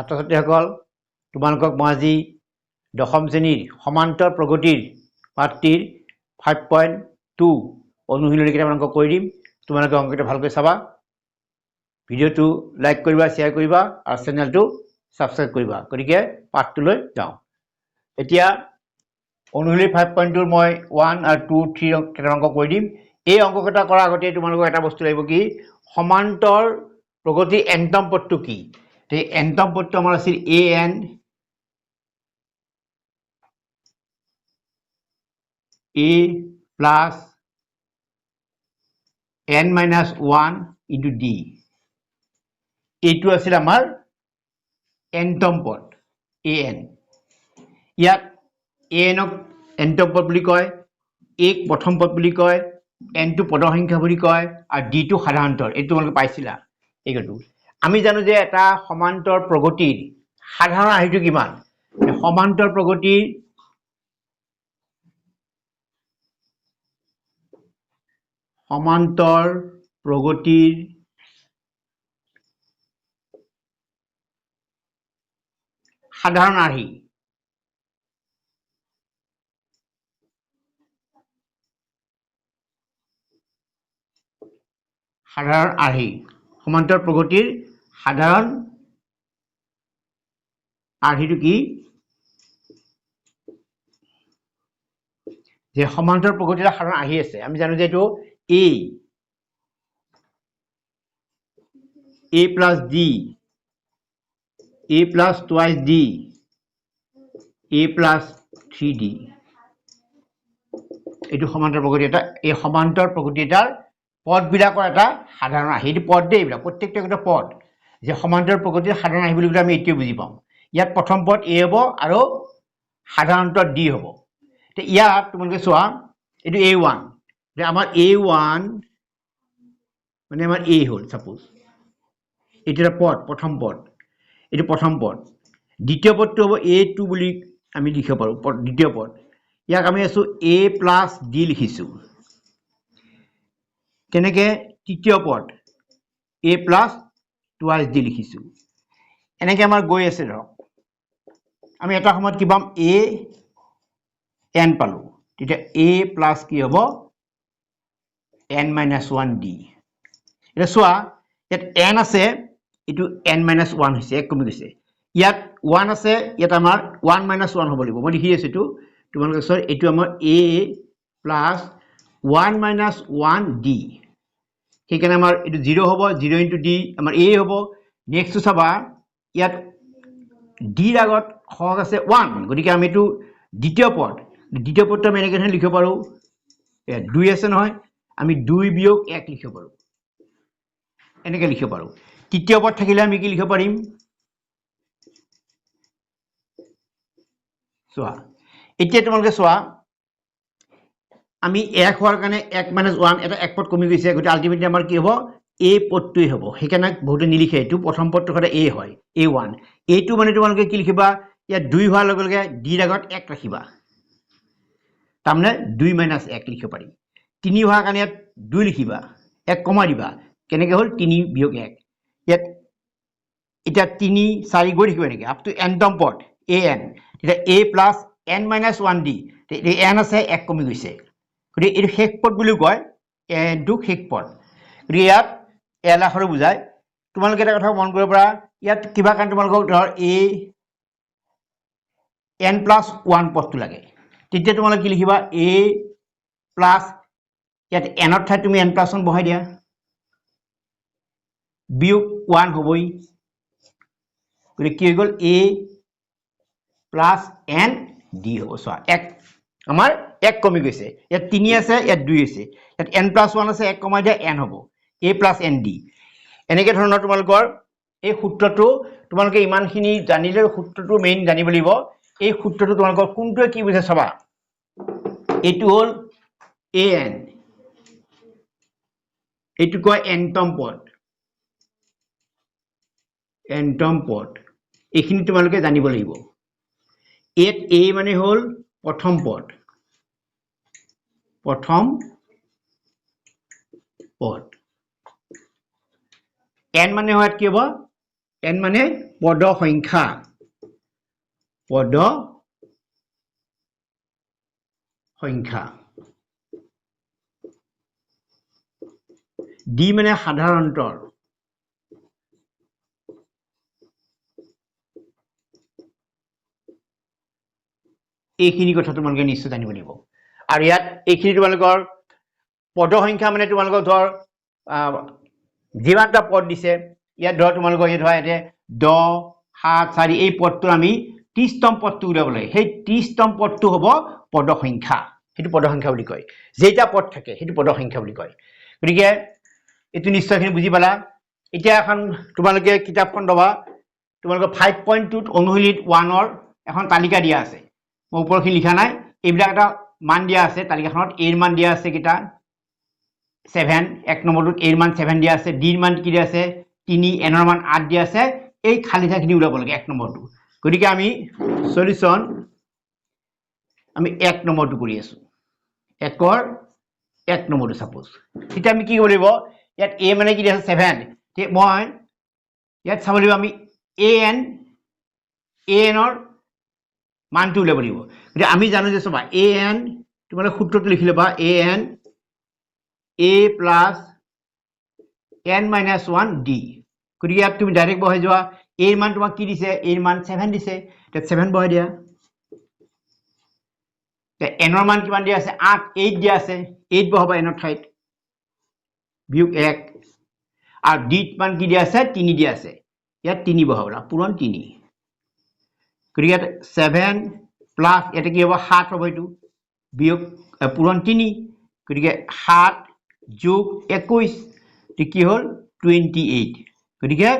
ছাত্ৰ ছাত্ৰীসকল, তোমালোকক মই আজি দশম শ্ৰেণীৰ সমান্তৰ প্ৰগতিৰ পাঠটিৰ 5.2 অনুশীলনী কেইটামান অংক কৰি দিম। তোমালোকে অংককেইটা ভালকৈ চাবা, ভিডিঅ'টো লাইক কৰিবা, শ্বেয়াৰ কৰিবা আৰু চেনেলটো ছাবস্ক্ৰাইব কৰিবা। গতিকে পাঠটোলৈ যাওঁ। এতিয়া অনুশীলনী 5.2 মই 1 আৰু 2 3 কেইটামান অংক কৰি দিম। এই অংককেইটা কৰাৰ আগতে তোমালোকক এটা বস্তু লাগিব কি, সমান্তৰ প্ৰগতিৰ এনতম পদটো কি। এই এনতম পদটো আমাৰ আছিল a n a plus n minus 1 into d. এইটো আছিল আমাৰ এনতম পদ এ এন। ইয়াত এ এনক এনতম পদ বুলি কয়, এক প্ৰথম পদ বুলি কয়, এনটো পদৰ সংখ্যা বুলি কয় আৰু ডিটো সাধাৰণতৰ। এইটো তোমালোকে পাইছিলা। এইটো আমি জানো যে এটা সমান্তৰ প্ৰগতিৰ সাধাৰণ আৰ্হিটো কিমান। সমান্তৰ প্ৰগতিৰ সাধাৰণ আৰ্হি সমান্তৰ প্ৰগতিৰ সাধাৰণ আৰ্হিটো কি, যে সমান্তৰ প্ৰগতিৰ সাধাৰণ আৰ্হি আছে। আমি জানো যে এইটো a a plus d, a plus twice d, a plus 3d। এইটো সমান্তৰ প্ৰগতি এটা, এই সমান্তৰ প্ৰগতি এটাৰ পদবিলাকৰ এটা সাধাৰণ আৰ্হি। এইটো পদ দেই, এইবিলাক প্ৰত্যেকটো একটা পদ। যে সমান্তৰ প্ৰগতিৰ সাধাৰণ আৰ্হি বুলি ক'লে আমি এইটোৱে বুজি পাওঁ। ইয়াত প্ৰথম পদ এ হ'ব আৰু সাধাৰণত ডি হ'ব। ইয়াত তোমালোকে চোৱা, এইটো এ ওৱান, আমাৰ এ ওৱান মানে আমাৰ এ হ'ল ছাপ'জ, এইটো এটা পদ, প্ৰথম পদ, এইটো প্ৰথম পদ। দ্বিতীয় পদটো হ'ব এ টু বুলি আমি লিখিব পাৰোঁ, দ্বিতীয় পদ। ইয়াক আমি আছোঁ এ প্লাছ ডি লিখিছোঁ। তেনেকৈ তৃতীয় পদ এ প্লাছ টুৱাইছ ডি লিখিছোঁ। এনেকৈ আমাৰ গৈ আছে। ধৰক আমি এটা সময়ত কি পাম, এ এন পালোঁ, তেতিয়া এ প্লাছ কি হ'ব, এন মাইনাছ ওৱান ডি। এতিয়া চোৱা, ইয়াত এন আছে, এইটো এন মাইনাছ ওৱান হৈছে, এক কমি গৈছে। ইয়াত ওৱান আছে, ইয়াত আমাৰ ওৱান মাইনাছ ওৱান হ'ব লাগিব। মই লিখি আছোঁ এইটো তোমালোকে চোৱা, এইটো আমাৰ a plus one minus one d। সেইকাৰণে আমাৰ এইটো জিৰ' হ'ব, জিৰ' ইণ্টু ডি আমাৰ এ হ'ব। নেক্সটটো চাবা, ইয়াত ডিৰ আগত সহগ আছে ওৱান, গতিকে আমি এইটো দ্বিতীয় পদ, দ্বিতীয় পদটো আমি এনেকৈ ধৰণে লিখিব পাৰোঁ। দুই আছে নহয়, আমি দুই বিয়োগ এক লিখিব পাৰোঁ, এনেকৈ লিখিব পাৰোঁ। তৃতীয় পদ থাকিলে আমি কি লিখিব পাৰিম, চোৱা এতিয়া তোমালোকে চোৱা, আমি এক হোৱাৰ কাৰণে এক মাইনাছ ওৱান, এটা এক পদ কমি গৈছে, গতিকে আল্টিমেটলি আমাৰ কি হ'ব, এ পদটোৱেই হ'ব। সেইকাৰণে বহুতে নিলিখে, এইটো প্ৰথম পদটো সদায় এ হয়, এ ওৱান। এইটো মানে তোমালোকে কি লিখিবা, ইয়াত দুই হোৱাৰ লগে লগে ডিৰ আগত এক ৰাখিবা, তাৰমানে দুই মাইনাছ এক লিখিব পাৰি। তিনি হোৱাৰ কাৰণে ইয়াত দুই লিখিবা, এক কমাই দিবা, কেনেকৈ হ'ল, তিনি বিয়োগ এক। ইয়াত এতিয়া তিনি চাৰি গৈ থাকিব এনেকৈ আপ টু এনতম পদ এ এন, তেতিয়া a plus n minus one d, n আছে এক কমি গৈছে, গতিকে এইটো শেষ পদ বুলিও কয়, এনটো শেষ পদ। গতিকে ইয়াত এল আখৰো বুজায়। তোমালোকে এটা কথা মন কৰিব পাৰা, ইয়াত কিবা কাৰণ তোমালোকক ধৰ এ এন প্লাছ ওৱান পদটো লাগে, তেতিয়া তোমালোকে কি লিখিবা, এ প্লাছ ইয়াত এনৰ ঠাইত তুমি এন প্লাছ ওৱান বহাই দিয়া, বিয়োগ ওৱান হ'বই, গতিকে কি হৈ গ'ল, এ প্লাছ এন ডি হ'ব। চোৱা এক আমাৰ এক কমি গৈছে, ইয়াত তিনি আছে, ইয়াত দুই আছে, ইয়াত এন প্লাছ ওৱান আছে, এক কমাই দিয়া এন হ'ব, এ প্লাছ এন ডি। এনেকৈ ধৰণৰ তোমালোকৰ এই সূত্ৰটো তোমালোকে ইমানখিনি জানিলে সূত্ৰটো মেইন জানিব লাগিব। এই সূত্ৰটো তোমালোকৰ কোনটোৱে কি বুজাই চাবা, এইটো হ'ল এ এন, এইটো কয় এনতম পদ, এনতম পদ, এইখিনি তোমালোকে জানিব লাগিব। ইয়াত এ মানে হ'ল প্ৰথম পদ, প্ৰথম পদ, এন মানে হোৱাত কি হ'ব, এন মানে পদ সংখ্যা, পদ সংখ্যা। ডি মানে সাধাৰণতৰ, এইখিনি কথা তোমালোকে নিশ্চয় জানিব লাগিব। আৰু ইয়াত এইখিনি তোমালোকৰ পদ সংখ্যা মানে তোমালোকক ধৰ যিমানটা পদ দিছে, ইয়াত ধৰ তোমালোকৰ এই ধৰা ইয়াতে 10, 7, 4 এই পদটো আমি 30তম পদটো উলিয়াব লাগে। সেই 30তম পদটো হ'ব পদ সংখ্যা, সেইটো পদ সংখ্যা বুলি কয়। যেইটা পদ থাকে সেইটো পদ সংখ্যা বুলি কয়। গতিকে এইটো নিশ্চয়খিনি বুজি পালা। এতিয়া এখন তোমালোকে কিতাপখন ল'বা, তোমালোকৰ 5.2 অনুশীলিত 1ৰ এখন তালিকা দিয়া আছে। মই ওপৰখিনি লিখা নাই, এইবিলাক এটা মান দিয়া আছে তালিকাখনত। এৰ মান দিয়া আছে কেইটা, 7, এক নম্বৰটোত এৰ মান 7 দিয়া আছে, ডিৰ মান কি দিয়া আছে 3, এনৰ মান 8 দিয়া আছে। এই খালী ঠাইখিনি উলিয়াব লাগে এক নম্বৰটো। গতিকে আমি চলিউশ্যন আমি এক নম্বৰটো কৰি আছোঁ, একৰ এক নম্বৰটো ছাপ'জ। তেতিয়া আমি কি কৰিব লাগিব, ইয়াত এ মানে কি দিয়া আছে 7, মই ইয়াত চাব লাগিব আমি এ এন, এ এনৰ মানটো উলিয়াব লাগিব। গতিকে আমি জানো যে চাবা এ এন, তোমালোকে সূত্ৰটো লিখি ল'বা, a n a plus n minus 1 d. গতিকে ইয়াত তুমি ডাইৰেক্ট বহাই যোৱা, এৰ মান তোমাক কি দিছে, এৰ মান 7 দিছে, তাত 7 বহাই দিয়া। এনৰ মান কিমান দিয়া আছে, 8, 8 দিয়া আছে, 8 বহাবা এনৰ ঠাইত, বিয়োগ 1। আৰু ডিত মান কি দিয়া আছে, 3 দিয়া আছে, ইয়াত 3 বহাবা, পূৰণ 3। গতিকে ইয়াত 7 প্লাছ ইয়াতে কি হ'ব, 7 হ'ব, এইটো বিয়োগ পূৰণ 3, গতিকে 7 যোগ 21 কি হ'ল 28। গতিকে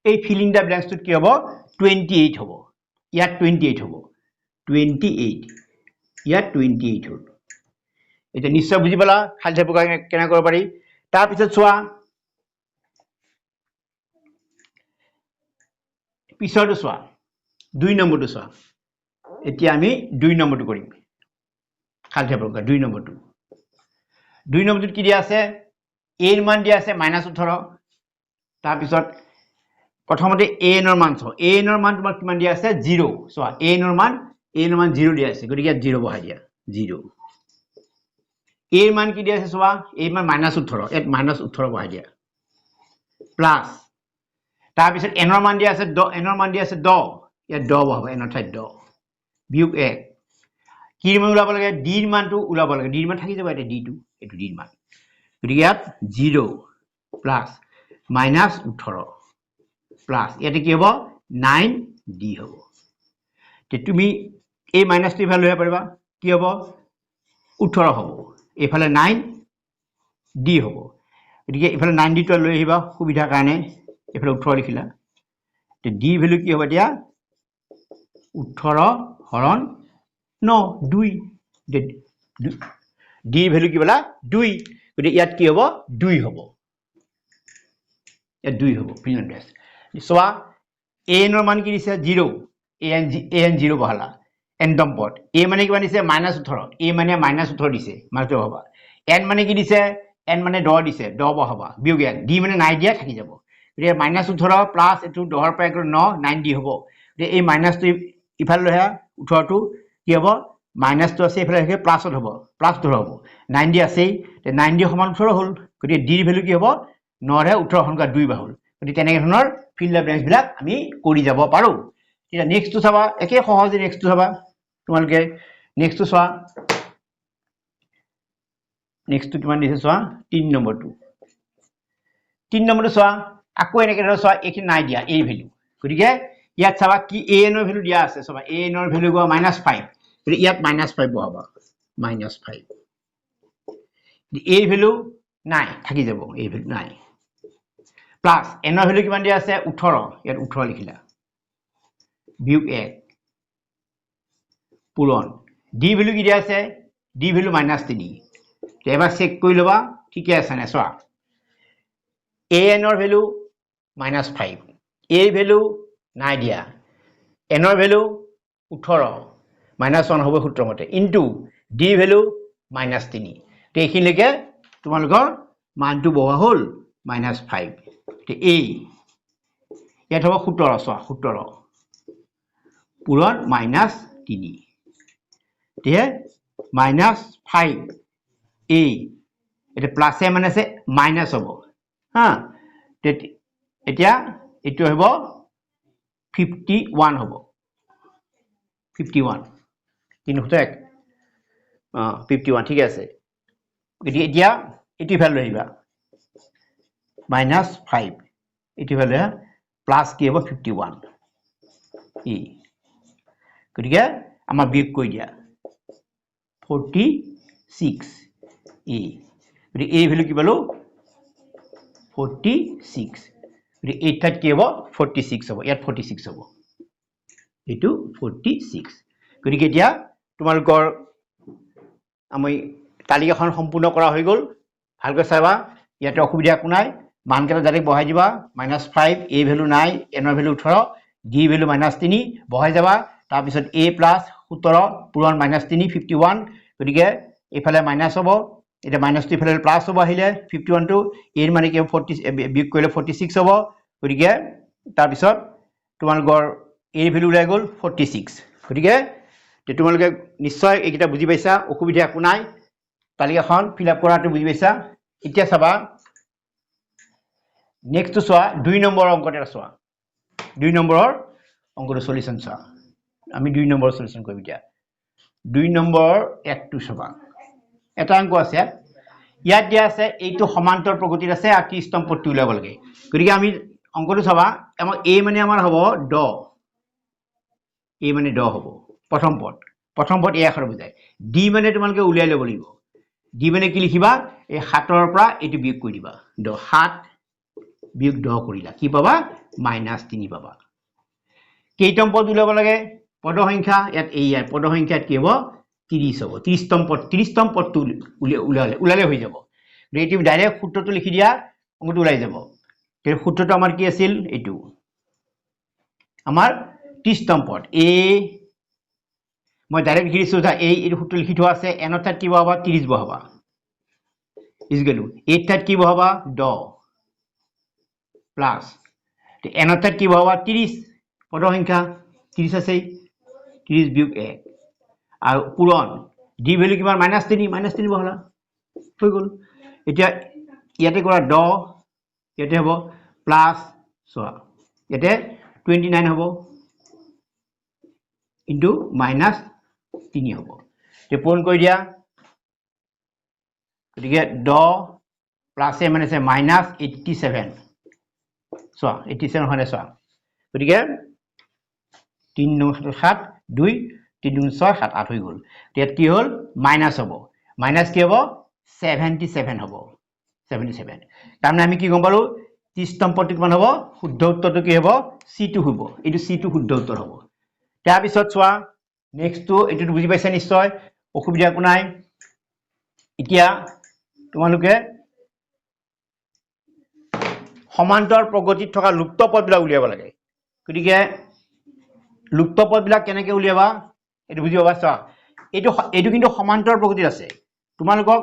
এই ফিলিং the ব্লেংকছটোত কি হ'ব, 28 হ'ব, ইয়াত 28 হ'ব, 28, ইয়াত 28 হ'ল। এতিয়া নিশ্চয় বুজি পালা খালী ঠাই প্ৰকাৰ কেনেকৈ কৰিব পাৰি। তাৰপিছত চোৱা পিছৰটো চোৱা, 2 নম্বৰটো চোৱা। এতিয়া আমি 2 নম্বৰটো কৰিম, খালী ঠাই প্ৰকাৰ 2 নম্বৰটো। 2 নম্বৰটোত কি দিয়া আছে, এৰ মান দিয়া আছে -18। তাৰপিছত প্ৰথমতে এ এনৰ মান চোৱা, এ এনৰ মান তোমাক কিমান দিয়া আছে, 0। চোৱা এ এনৰ মান, এ এনৰ মান 0 দিয়া আছে, গতিকে ইয়াত 0 বহাই দিয়া, 0। এৰ মান কি দিয়া আছে চোৱা, এৰ মান -18, ইয়াত -18 বহাই দিয়া, প্লাছ তাৰপিছত এনৰ মান দিয়া আছে 10, এনৰ মান দিয়া আছে 10, ইয়াত 10 বহাব, এনৰ ঠাইত 10, বিয়োগ 1। কি মান ওলাব লাগে, ডিৰ মানটো ওলাব লাগে, ডিৰ মান থাকি যাব ইয়াতে, ডিটো, এইটো ডিৰ মান। গতিকে ইয়াত 0 প্লাছ -18 প্লাছ ইয়াতে কি হ'ব, 9 ডি হ'ব। তুমি এই মাইনাছটো ইফালে লৈ আহিব পাৰিবা, কি হ'ব, 18 হ'ব, এইফালে 9 ডি হ'ব। গতিকে এইফালে 9 ডিটো লৈ আহিবা সুবিধাৰ কাৰণে, এইফালে 18 লিখিলা। ডি ভেলু কি হ'ব এতিয়া, 18 হৰণ 9, 2। ডি ভেলু কি পালা, 2। গতিকে ইয়াত কি হ'ব, 2 হ'ব, ইয়াত 2 হ'ব। ফিল ইন ডেছ চোৱা, এ এনৰ মান কি দিছে, 0, এ এন 0 বহালা, এনতম পদ। এ মানে কিমান দিছে, -18, এ মানে -18 দিছে, মানটো বহাবা। এন মানে কি দিছে, এন মানে 10 দিছে, 10 বহাবা, বিয়োগ 1। ডি মানে নাই দিয়া, থাকি যাব। গতিকে -18 প্লাছ এইটো 10ৰ পৰা 1 9, 9 ডি হ'ব। গতিকে এই মাইনাছটো ইফালে লৈ আহা, 18টো কি হ'ব, মাইনাছটো আছে এইফালে আহিলে প্লাছত হ'ব, প্লাছ 18 হ'ব, 9 ডি আছেই, 9 ডি সমান 18 হ'ল। গতিকে ডিৰ ভেলু কি হ'ব, 9ৰে 18 সংখ্যা 2 বাৰ হ'ল। গতিকে তেনেকৈ ধৰণৰ ফিল the ব্লেংকছবিলাক আমি কৰি যাব পাৰোঁ। এতিয়া নেক্সটটো চাবা, একে সহজে নেক্সটটো চাবা তোমালোকে। নেক্সটটো চোৱা, নেক্সটটো কিমান দিছে চোৱা, 3 নম্বৰটো। 3 নম্বৰটো চোৱা, আকৌ এনেকৈ ধৰণৰ চোৱা, এইখিনি নাই দিয়া এই ভেলু। গতিকে ইয়াত চাবা কি এ এনৰ ভেলু দিয়া আছে, চাবা এ এনৰ ভেলু গোৱা -5, গতিকে ইয়াত -5 বহাবা, -5। এৰ ভেলু নাই, থাকি যাব, এই ভেলু নাই। প্লাছ এনৰ ভেলু কিমান দিয়া আছে, 18, ইয়াত 18 লিখিলা, বিয়োগ 1 পূৰণ ডি ভেলু কি দিয়া আছে, ডি ভেলু -3। এবাৰ চেক কৰি ল'বা ঠিকে আছে নাই। চোৱা এ এনৰ ভেলু -5, এৰ ভেলু নাই দিয়া, এনৰ ভেলু 18, -1 হ'ব সূত্ৰমতে, ইনটু ডিৰ ভেলু -3। এইখিনিলৈকে তোমালোকৰ মানটো বহোৱা হ'ল -5। এই ইয়াত হ'ব 17, চোৱা 17 পূৰণ মাইনাছ 3, এতিয়া মাইনাছ 5 এ, এতিয়া প্লাছে মাইনাছে মাইনাছ হ'ব, হা, এতিয়া এইটো হ'ব 51 হ'ব, 51, তিনি সূত্ৰ এক, অঁ 51, ঠিকে আছে। গতিকে এতিয়া এইটো ইফালে লৈ আহিবা, মাইনাছ 5 এইটো ইফালে প্লাছ কি হ'ব 51 ই, গতিকে আমাৰ বিয়োগ কৰি দিয়া 46 ই, গতিকে এই ভেলু কি পালোঁ 46, গতিকে এই ঠাইত কি হ'ব 46 হ'ব, ইয়াত 46 হ'ব, এইটো 46। গতিকে এতিয়া তোমালোকৰ আমি তালিকাখন সম্পূৰ্ণ কৰা হৈ গ'ল। ভালকৈ চাবা, ইয়াতে অসুবিধা একো নাই, মানকেইটা ডাইৰেক্ট বহাই দিবা, মাইনাছ 5, এ ভেলু নাই, এনৰ ভেলু 18, ডি ভেলু মাইনাছ 3 বহাই যাবা, তাৰপিছত এ প্লাছ 17 পূৰণ মাইনাছ 3 51, গতিকে এইফালে মাইনাছ হ'ব, এতিয়া মাইনাছটো ইফালে প্লাছ হ'ব আহিলে 51টো, এৰ মানে কি হ'ব 40, বিয়োগ কৰিলে 46 হ'ব, গতিকে তাৰপিছত তোমালোকৰ এৰ ভেলু ওলাই গ'ল 46। গতিকে তোমালোকে নিশ্চয় এইকেইটা বুজি পাইছা, অসুবিধা একো নাই, তালিকাখন ফিল আপ কৰাটো বুজি পাইছা। এতিয়া চাবা নেক্সটটো চোৱা, 2 নম্বৰৰ অংকটো এটা চোৱা, 2 নম্বৰৰ অংকটো চলিউশ্যন চোৱা, আমি 2 নম্বৰৰ চলিউশ্যন কৰিম এতিয়া। 2 নম্বৰৰ একটো চাবা, এটা অংক আছে ইয়াত, ইয়াত দিয়া আছে এইটো সমান্তৰ প্ৰগতিত আছে আৰু ত্ৰিশতম পদটো উলিয়াব লাগে। গতিকে আমি অংকটো চাবা, আমাক এ মানে আমাৰ হ'ব 10, এ মানে 10 হ'ব প্ৰথম পদ, প্ৰথম পদ এই আখৰ বুজায়। ডি মানে তোমালোকে উলিয়াই ল'ব লাগিব, ডি মানে কি লিখিবা, এই 7ৰ পৰা এইটো বিয়োগ কৰি দিবা, 10, 7 বিয়োগ 10 কৰিলা কি পাবা, মাইনাছ 3 পাবা। কেইতম পদ উলিয়াব লাগে, পদ সংখ্যা ইয়াত এই ইয়াত পদ সংখ্যা ইয়াত কি হ'ব 30 হ'ব, ত্ৰিশতম পদ, ত্ৰিশতম পদটো উলিয়ালে হৈ যাব। গতিকে তুমি ডাইৰেক্ট সূত্ৰটো লিখি দিয়া, অংকটো ওলাই যাব। কিন্তু সূত্ৰটো আমাৰ কি আছিল, এইটো আমাৰ ত্ৰিশতম পদ এ, মই ডাইৰেক্ট লিখি দিছোঁ, এই এইটো সূত্ৰ লিখি থোৱা আছে, এনৰ ঠাইত কি বহাবা 30 বহাবা, is equal এৰ ঠাইত কি বহাবা 10 প্লাছ এনৰ ঠাইত কি বহাবা 30, পদ সংখ্যা 30 আছে, 30 বিয়োগ 1 আৰু পূৰণ ডি ভেলু কিমান মাইনাছ 3, মাইনাছ 3 বহালা হৈ গ'ল। এতিয়া ইয়াতে কৰা 10, ইয়াতে হ'ব প্লাছ চোৱা ইয়াতে 29 হ'ব ইনটু মাইনাছ 3 হ'ব, এতিয়া পূৰণ কৰি দিয়া, গতিকে 10 প্লাছে মানে আছে মাইনাছ 87, চোৱা 87 হয়নে চোৱা, গতিকে 3 9 7 2 3 2 6 7 8 হৈ গ'ল। ইয়াত কি হ'ল মাইনাছ হ'ব, মাইনাছ কি হ'ব 77 হ'ব, 77। তাৰমানে আমি কি গম পালোঁ, ত্ৰিশতম পদটো কিমান হ'ব, শুদ্ধ উত্তৰটো কি হ'ব চিটো হ'ব, এইটো চিটো শুদ্ধ উত্তৰ হ'ব। তাৰপিছত চোৱা নেক্সটটো, এইটোতো বুজি পাইছা নিশ্চয়, অসুবিধা একো নাই। এতিয়া তোমালোকে সমান্তৰ প্ৰগতিত থকা লুপ্ত পদবিলাক উলিয়াব লাগে, গতিকে লুপ্ত পদবিলাক কেনেকে উলিয়াবা এইটো বুজি পাবা। চোৱা এইটো কিন্তু সমান্তৰ প্ৰগতিত আছে, তোমালোকক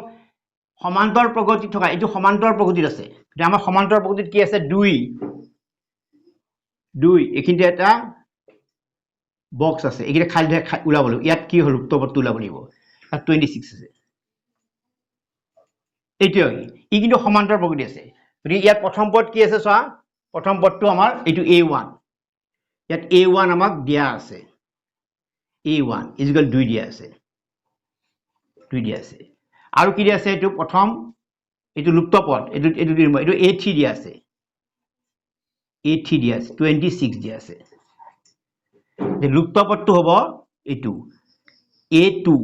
সমান্তৰ প্ৰগতিত থকা এইটো সমান্তৰ প্ৰগতিত আছে। এতিয়া আমাৰ সমান্তৰ প্ৰগতিত কি আছে, 2 2, এইখিনিতে এটা বক্স আছে, এইকেইটা খালী ঠাই ওলাব লাগিব, ইয়াত কি হ'ল লুপ্ত পদটো ওলাব লাগিব, তাত 26 আছে, এইটোৱে ই কিন্তু সমান্তৰ প্ৰগতি আছে। গতিকে ইয়াত প্ৰথম পদ কি আছে চোৱা, প্ৰথম পদটো আমাৰ এইটো এ ওৱান, ইয়াত এ ওৱান আমাক দিয়া আছে, এ ওৱান is equal 2 দিয়া আছে, 2 দিয়া আছে। আৰু কি দিয়া আছে, এইটো প্ৰথম এইটো লুপ্ত পদ, এইটো এইটো এইটো এ থ্ৰী দিয়া আছে, এ থ্ৰী দিয়া আছে, 26 দিয়া আছে। লুপ্ত পদটো হ'ব এইটো এ টু,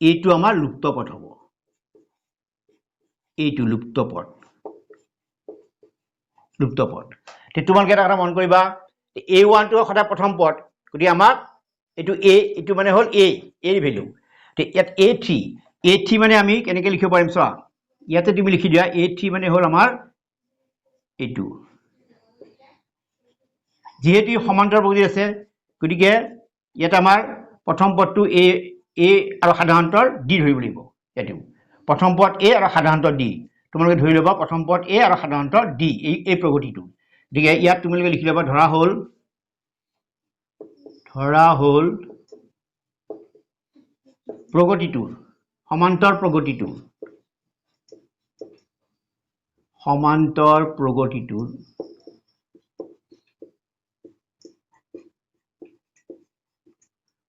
এইটো আমাৰ লুপ্ত পদ হ'ব, এইটো লুপ্ত পদ, লুপ্ত পদ। তোমালোকে এটা কথা মন কৰিবা, এ ওৱানটো সদায় প্ৰথম পদ, গতিকে আমাক এইটো এ, এইটো মানে হ'ল এ, এৰ ভেলু। ইয়াত এ থ্ৰী, এ থ্ৰী মানে আমি কেনেকৈ লিখিব পাৰিম চোৱা, ইয়াতে তুমি লিখি দিয়া এ থ্ৰী মানে হ'ল আমাৰ এইটো, যিহেতু সমান্তৰ প্ৰগতি আছে, গতিকে ইয়াত আমাৰ প্ৰথম পদটো এ, এ আৰু সাধাৰণতৰ ডি ধৰিব লাগিব। ইয়াতো প্ৰথম পদ এ আৰু সাধাৰণতৰ ডি, তোমালোকে ধৰি ল'বা প্ৰথম পদ এ আৰু সাধাৰণতৰ ডি, এই প্ৰগতিটো। গতিকে ইয়াত তোমালোকে লিখি ল'বা, ধৰা হ'ল প্ৰগতিটোৰ সমান্তৰ প্ৰগতিটোৰ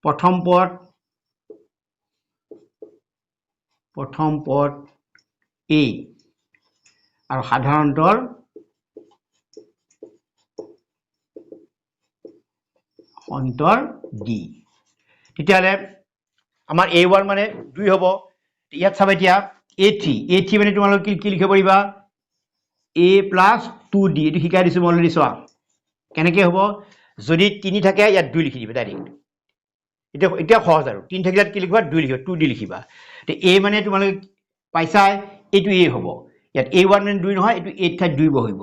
প্ৰথম পদ এ আৰু সাধাৰণতৰ অন্তৰ ডি। তেতিয়াহ'লে আমাৰ এ ওৱান মানে 2 হ'ব। ইয়াত চাবা এতিয়া এ থ্ৰী মানে তোমালোকে কি লিখিব পাৰিবা, এ প্লাছ টু ডি। এইটো শিকাই দিছোঁ মই অলৰেডি, চোৱা কেনেকৈ হ'ব। যদি 3 থাকে ইয়াত 2 লিখি দিবা ডাইৰেক্ট, এতিয়া সহজ আৰু। 3 থাকিলে ইয়াত কি লিখিবা, 2 লিখিবা, টু ডি লিখিবা। এ মানে তোমালোকে পাইছাই, এইটো এ হ'ব। ইয়াত এ ওৱান মানে 2 নহয়, এইটো এ ঠাইত 2 বহিব।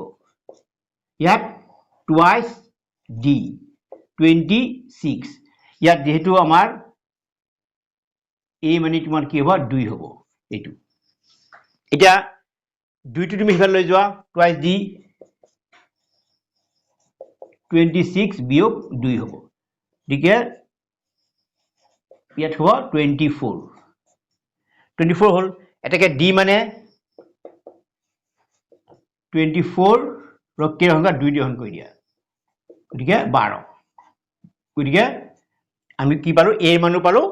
ইয়াত টুৱাইচ ডি 26। ইয়াত যিহেতু আমাৰ এ মানে তোমাৰ কি হ'ব, 2 হ'ব এইটো। এতিয়া 2টো তুমি সিফালে লৈ যোৱা, টুৱাইচ ডি 26 বিয়োগ 2 হ'ব, গতিকে ইয়াত হ'ব 24। 24 হ'ল। এতেকে ডি মানে 24 ৰক্ষীৰ সংখ্যা 2 দি হৰণ কৰি দিয়া, গতিকে 12। গতিকে আমি কি পালোঁ, এৰ মানো পালোঁ,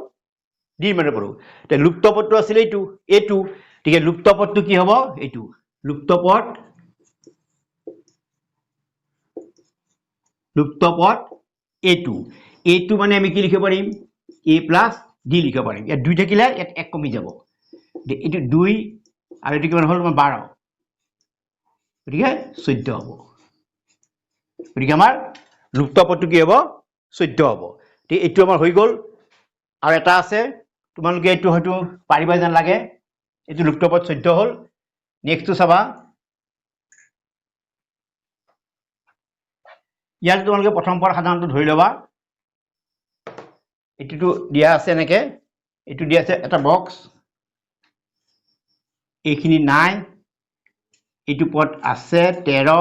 ডিৰ মানো পালোঁ। এতিয়া লুপ্ত পদটো আছিলে এইটো, এইটো। গতিকে লুপ্ত পদটো কি হ'ব, এইটো লুপ্ত পদ এইটো। এইটো মানে আমি কি লিখিব পাৰিম, এ প্লাছ ডি লিখিব পাৰিম। ইয়াত 2 থাকিলে ইয়াত 1 কমি যাব, এইটো 2 আৰু এইটো কিমান হ'ল তোমাৰ 12, গতিকে 14 হ'ব। গতিকে আমাৰ লুপ্ত পদটো কি হ'ব, 14 হ'ব। এইটো আমাৰ হৈ গ'ল। আৰু এটা আছে, তোমালোকে এইটো হয়তো পাৰিবা যেন লাগে। এইটো লুপ্ত পদ 14 হ'ল। নেক্সটটো চাবা, ইয়াত তোমালোকে প্ৰথম পদ সাধাৰণতে ধৰি ল'বা। এইটোতো দিয়া আছে এনেকে, এইটো দিয়া আছে এটা বক্স, এইখিনি নাই, এইটো পদ আছে 13,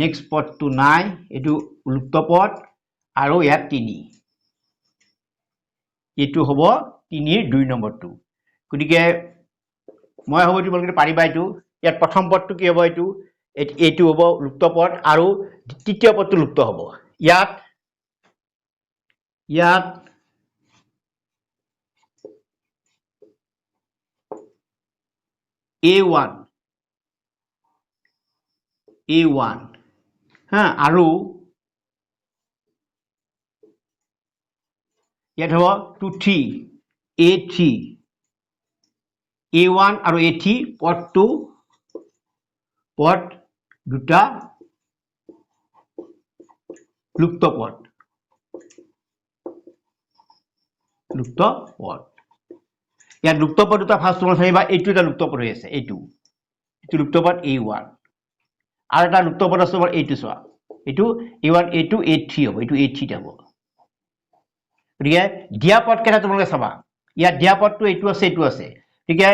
নেক্সট পদটো নাই, এইটো লুপ্ত পদ, আৰু ইয়াত 3, এইটো হ'ব 3ৰ 2 নম্বৰটো। গতিকে মই ভাবোঁ তোমালোকে পাৰিবা এইটো। ইয়াত প্ৰথম পদটো কি হ'ব, এইটো এইটো হ'ব লুপ্ত পদ, আৰু তৃতীয় পদটো লুপ্ত হ'ব। ইয়াত ইয়াত এ ওৱান হা, আৰু ইয়াত হ'ব 2 3 এ থ্ৰী, এ ওৱান আৰু এ থ্ৰী পদটো পদ দুটা লুপ্ত পদ, লুপ্ত পদ। ইয়াত লুপ্ত পদ দুটা ফাৰ্ষ্ট তোমাৰ চাৰিবা, এইটো এটা লুপ্ত পদ হৈ আছে, এইটো লুপ্ত পদ এ ওৱান, আৰু এটা লুপ্ত পদ আছে তোমাৰ এইটো চোৱা, এইটো A one A two A three হ'ব, এইটো এ থ্ৰীত হ'ব। গতিকে দিয়া পদকেইটা তোমালোকে চাবা, ইয়াত দিয়া পদটো এইটো আছে, এইটো আছে। গতিকে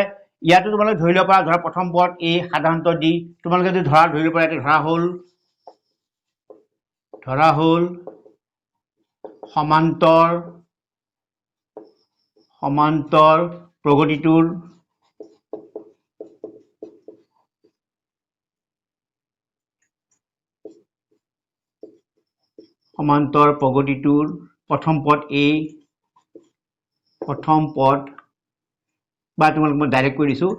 ইয়াতো তোমালোকে ধৰি ল'ব পাৰা, ধৰা প্ৰথম পদ এ সাধাৰণত ডি, তোমালোকে যদি ধৰা ধৰি ল'ব পাৰা, ইয়াতে ধৰা হ'ল সমান্তৰ প্ৰগতিটোৰ প্ৰথম পদ এ, প্ৰথম পদ বা তোমালোক মই ডাইৰেক্ট কৰি দিছোঁ,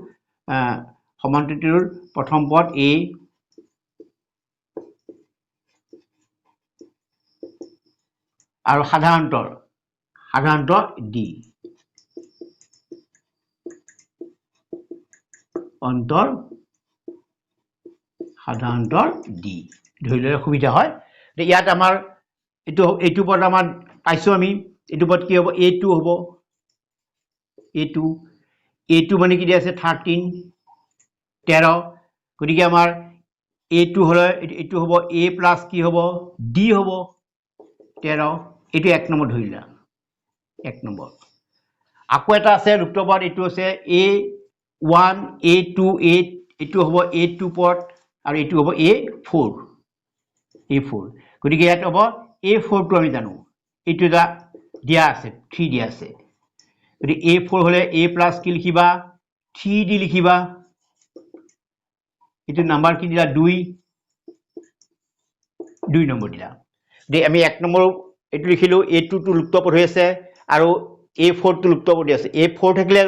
সমান্তৰটোৰ প্ৰথম পদ এ আৰু সাধাৰণতৰ ডি, অন্তৰ সাধাৰণতৰ ডি ধৰি ল'লে সুবিধা হয়। ইয়াত আমাৰ এইটো পদ আমাৰ পাইছোঁ আমি, এইটো পদ কি হ'ব, এ টু হ'ব, এ টু মানে কি দিয়া আছে 13 13, গতিকে আমাৰ এ টু হ'লে এইটো হ'ব এ প্লাছ কি হ'ব, ডি হ'ব 13, এইটো 1 নম্বৰ ধৰিলা, 1 নম্বৰ। আকৌ এটা আছে লুপ্ত পদ, এইটো আছে এ ওৱান এ টু এ, এইটো হ'ব এ টু পদ আৰু এইটো হ'ব এ ফ'ৰ, এ ফ'ৰ। গতিকে ইয়াত হ'ব এ ফ'ৰটো আমি জানো, এইটো এটা দিয়া আছে, থ্ৰী দিয়া আছে। গতিকে এ ফ'ৰ হ'লে এ প্লাছ কি লিখিবা? থ্ৰী ডি লিখিবা। এইটো নাম্বাৰ কি দিলা? দুই, দুই নম্বৰ দিলা। গতিকে আমি এক নম্বৰ এইটো লিখিলোঁ, এ টুটো লুপ্ত পদ হৈ আছে আৰু এ ফ'ৰটো লুপ্ত পদ হৈ আছে। এ ফ'ৰ থাকিলে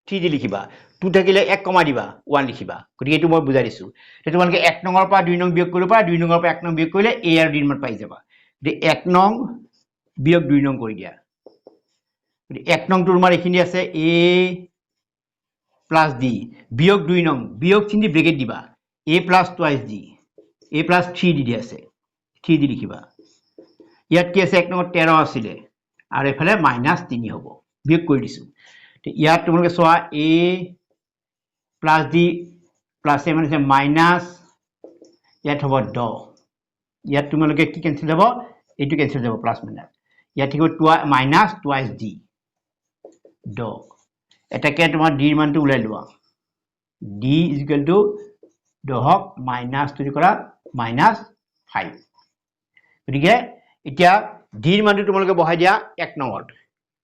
থ্ৰী ডি লিখিবা, টু থাকিলে এক কমা দিবা, ওৱান লিখিবা। গতিকে এইটো মই বুজাই দিছোঁ। এতিয়া তোমালোকে এক নঙৰ পৰা দুই নং বিয়োগ কৰিব পাৰা, দুই নঙৰ পৰা এক নং বিয়োগ কৰিলে এ আৰু ডিৰ মান পাই যাবা। গতিকে এক নং বিয়োগ দুই নং কৰি দিয়া। গতিকে এক নংটো তোমাৰ এইখিনি আছে এ প্লাছ ডি বিয়োগ দুই নং, বিয়োগ চিহ্ন দি ব্ৰেকেট দিবা, A plus twice D, A plus three D দি আছে, থ্ৰী ডি লিখিবা। ইয়াত কি আছে? এক নম্বৰ 13 আছিলে আৰু এইফালে মাইনাছ 3 হ'ব, বিয়োগ কৰি দিছোঁ। ইয়াত তোমালোকে চোৱা A plus D plus A মানে মাইনাছ, ইয়াত হ'ব 10। ইয়াত তোমালোকে কি কেঞ্চেল যাব? এইটো কেঞ্চেল যাব, প্লাছ মাইনাছ। ইয়াত থাকিব মাইনাছ টুৱাইচ ডি 10। এটাকে তোমাৰ ডিৰ মানটো ওলাই লোৱা, ডি is equal two দহক মাইনাছ টু কৰা মাইনাছ ফাইভ। গতিকে এতিয়া ডিৰ মানটো তোমালোকে বহাই দিয়া এক নম্বৰত,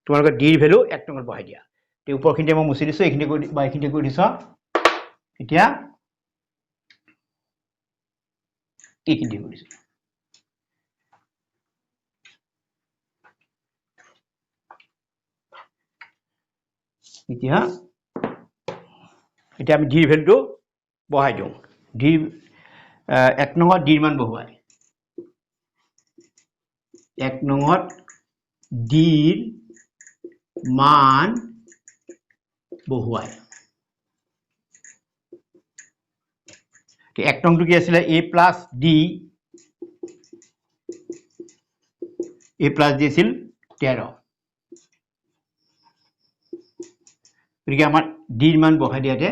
তোমালোকে ডিৰ ভেলু এক নম্বৰত বহাই দিয়া। এই ওপৰখিনিতে মই মুচি দিছোঁ, এইখিনি কৰি বা এইখিনিতে কৰি দিছ। এতিয়া এইখিনিতে কৰি দিছোঁ। এতিয়া এতিয়া আমি ডিৰ ভেলুটো বহাই দিওঁ। ডিৰ এক নম্বৰত ডিৰ মান বহুৱাই, এক নম্বৰত ডিৰ মান বহুৱাই। এক নংটো কি আছিলে? A plus D, A plus D আছিল 13। গতিকে আমাৰ ডিৰ মান বহাই দিয়াতে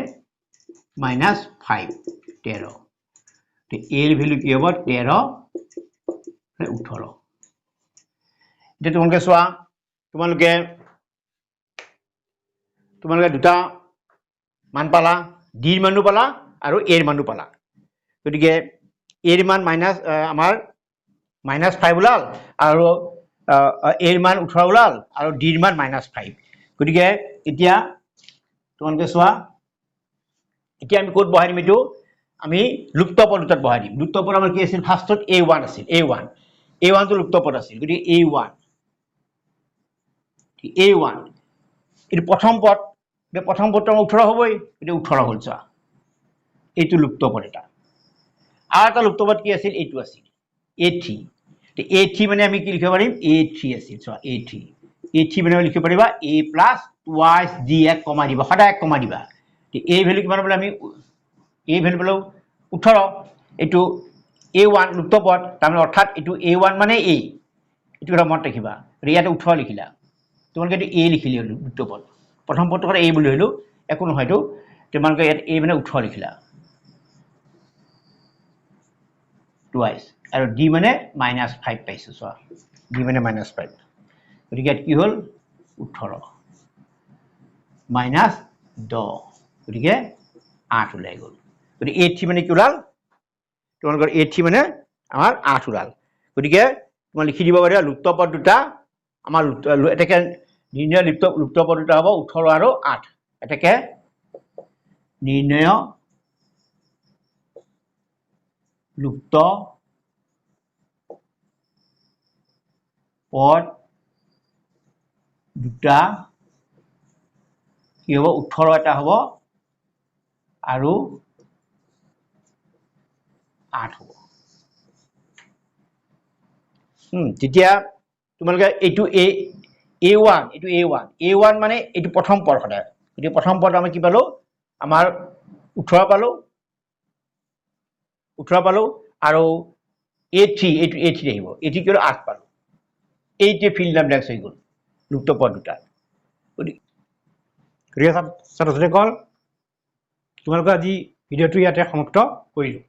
মাইনাছ ফাইভ 13। এৰ ভেলু কি হ'ব? 13 18। এতিয়া তোমালোকে চোৱা, তোমালোকে তোমালোকে দুটা মান পালা, ডিৰ মানো পালা আৰু এৰ মানো পালা। গতিকে এৰ মান মাইনাছ আমাৰ মাইনাছ ফাইভ ওলাল আৰু এৰ মান 18 ওলাল আৰু ডিৰ মান মাইনাছ ফাইভ। গতিকে এতিয়া তোমালোকে চোৱা, এতিয়া আমি ক'ত বহাই দিম? এইটো আমি লুপ্ত পদ দুটাত বহাই দিম। লুপ্ত পদ আমাৰ কি আছিল? ফাৰ্ষ্টত এ ওৱান আছিল, এ ওৱান, এ ওৱানটো লুপ্ত পদ আছিল। গতিকে এ ওৱান, এ ওৱান এইটো প্ৰথম পদ, প্ৰথম পদটো আমাৰ 18 হ'বই, গতিকে 18 হ'ল। চোৱা, এইটো লুপ্ত পদ এটা। আৰু এটা লুপ্ত পদ কি আছিল? এইটো আছিল এ থ্ৰী। এ থ্ৰী মানে আমি কি লিখিব পাৰিম? এ থ্ৰী আছিল। চোৱা, এ থ্ৰী, এ থ্ৰী মানে লিখিব পাৰিবা এ প্লাছ টুৱাইচ ডি, এক কমা দিবা, সদায় এক কমা দিবা। এ ভেলু কিমান বোলে? আমি এ ভেলু পালোঁ 18। এইটো এ ওৱান লুপ্ত পদ, তাৰমানে অৰ্থাৎ এইটো এ ওৱান মানে এ, এইটো কথা মনত ৰাখিবা। গতিকে ইয়াতে 18 লিখিলা, তোমালোকে এইটো এ লিখিলি লুপ্ত পদ, প্ৰথম পদটো সদায় এ বুলি ধৰিলোঁ, একো নহয় এইটো। তোমালোকে ইয়াত এ মানে 18 লিখিলা টুৱাইচ, আৰু ডি মানে মাইনাছ ফাইভ পাইছোঁ। চোৱা, ডি মানে মাইনাছ ফাইভ। গতিকে ইয়াত কি হ'ল? 18 মাইনাছ 10, গতিকে 8 ওলাই গ'ল। গতিকে এ থ্ৰী মানে কি ওলাল? তোমালোকৰ এ থ্ৰী মানে আমাৰ 8 ওলাল। গতিকে তোমাৰ লিখি দিব পাৰিবা লুপ্ত পদ দুটা আমাৰ এটাকে নিৰ্ণয় লুপ্ত পদ দুটা হ'ব 18 আৰু 8। এটাকে নিৰ্ণয় লুপ্ত পদ দুটা কি হ'ব? 18 এটা হ'ব আৰু 8 হ'ব। তেতিয়া তোমালোকে এইটো এ এ ওৱান, এইটো এ ওৱান, এ ওৱান মানে এইটো প্ৰথম পদ সদায়। গতিকে প্ৰথম পদ আমি কি পালোঁ? আমাৰ 18 পালোঁ, 18 পালোঁ আৰু এ থ্ৰী, এইটো এ থ্ৰী আহিব, এ থ্ৰী কি হ'ল? 8 পালোঁ। এইটোৱে ফিল the blanks হৈ গ'ল লুপ্ত পদ দুটা। গতিকে ছাত্ৰ ছাত্ৰীসকল, তোমালোকৰ আজি ভিডিঅ'টো ইয়াতে সমাপ্ত কৰিলোঁ।